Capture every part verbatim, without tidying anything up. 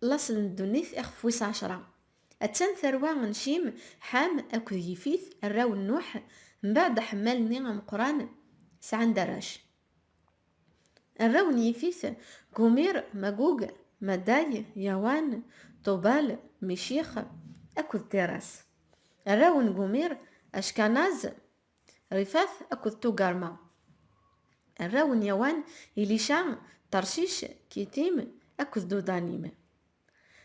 laṣel n ddunit, ixef wis ɛecṛa. Attan tarwa n Cim, Ḥam akked Yifit, arraw n Nuḥ, mbeɛd aḥemmal-nni ameqqran, sɛan-d arrac. Arraw n Yifit: Gumir, Magug, Maday, Yawan, Tubal, Micix akked Tiras. Arraw n Gumir: Ackanaz, Rifat akked Tugarma. Arraw n Yawan: Ilica, Tarcic, Kitim akked Dudanim.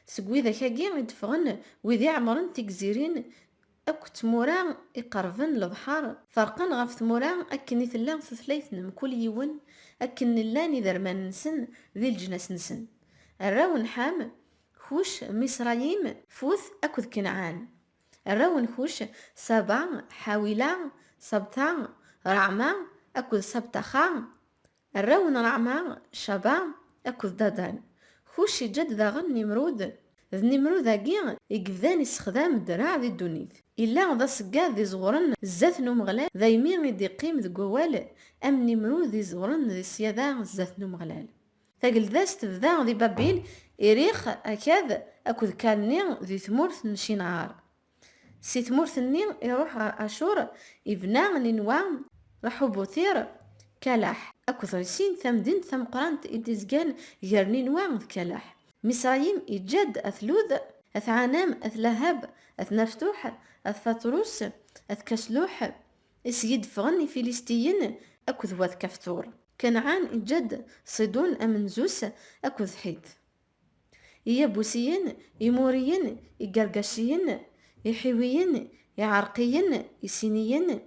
Seg widak-agi i d-ffɣen wid iɛemren tigzirin akked tmura iqerben lebḥer, ferqen ɣef tmura akken i tella tutlayt n mkul yiwen, akken llan iderman-nsen di leǧnas-nsen. Arraw n Ḥam: Kuc, Misrayim, Fut akked Kenɛan. Arraw n Kuc: Saba, Ḥawila, Sabta, Raɛma akked Sabtaxa. Arraw n Raɛma: Caba akked Dadan. Kuc iǧǧa-d daɣen Nimrud. D Nimrud-agi i yebdan issexdam ddreɛ di ddunit. Illa d aṣeggad iẓewren zdat n Umeɣlal, daymi i d-iqqim deg wawal am Nimrud iẓewren di ṣṣyada zdat n Umeɣlal. Tageldazt tebda di Babil, Irix, Akad akked Kalni di tmurt n Cinɛar. Si tmurt-nni iruḥ ɣer Acur, ibna Ninwa, Raḥubutir, Kalaḥ akked Risin, tamdint tameqqrant i d-izgan gar Ninwa d Kalaḥ. Misrayim iǧǧa-d At Lud, At Ɛanam, At Lahab, At Naftuḥ, At Fatrus, At Kasluḥ, iseg i d-ffɣen Ifilistiyen akked wat Kaftur. Kanɛan iǧǧa-d Ṣidun amenzus akked Ḥit. Iyabusiyen, Imuriyen, Igargaciyen, Iḥiwiyen, Iɛerqiyen, Isiniyen,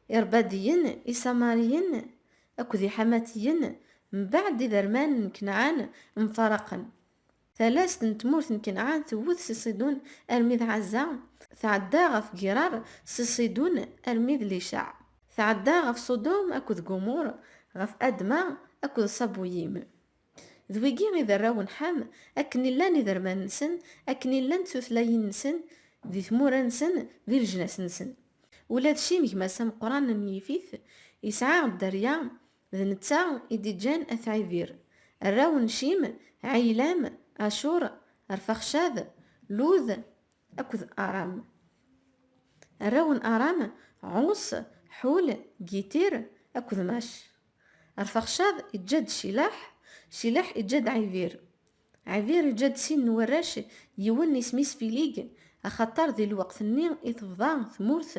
Irbadiyen, Isamariyen akked Iḥamatiyen, mbeɛd iderman n Kenɛan mfaraqen. Talast n tmurt n Kenɛan tewwet si Ṣidun armi d Ɛaza, tɛedda ɣef Girar, si Ṣidun armi d Licaɛ, tɛedda ɣef Ṣudum akked Gumur, ɣef Adma akked Ṣabuyim. D wigi i d arraw n Ḥam, akken i llan iderman-nsen, akken i llant tutlayin-nsen, di tmura-nsen, di leǧnas-nsen. Ula d Cim, gma-s ameqqran n Yifit, yesɛa dderya, d netta i d-iǧǧan At Ɛibir. Arraw n Cim: Ɛiylam, Acur, Arfaxcad, Lud akked Aram. Arraw n Aram: Ɛus, Ḥul, Gitir akked Mac. Arfaxcad iǧǧa-d Cilaḥ, Cilaḥ iǧǧa-d Ɛibir. Ɛibir iǧǧa-d sin n warrac, yiwen isem-is Filig, axaṭer di lweqt-nni i tebḍa tmurt,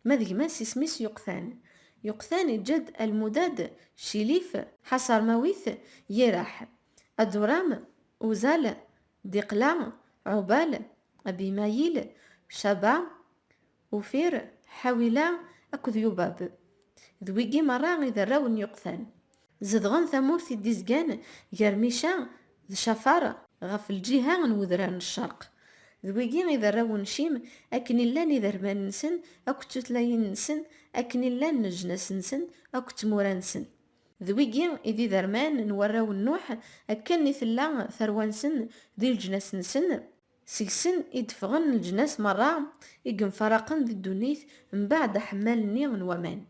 ma d gma-s isem-is Yuqtan. Yuqtan iǧǧa-d Almudad, Cilif, Ḥaṣarmawit, Yiraḥ, Aduram, Uzal, Diqla, Ɛubal, Abimayil, Caba, Ufir, Ḥawila akked Yubab. D wigi merra i d arraw n Yuqtan. Zedɣen tamurt i d-izgan gar Mica d Cafar ɣef lǧiha n wedrar n ccerq. D wigi i d arraw n Cim, akken i llan iderman-nsen akked tutlayin-nsen, akken i llan leǧnas-nsen akked tmura-nsen. D wigi i d iderman n warraw n Nuḥ, akken i tella tarwa-nsen di leǧnas-nsen. Seg-sen i d-ffɣen leǧnas merra i yemfaraqen di ddunit mbeɛd aḥemmal-nni n waman.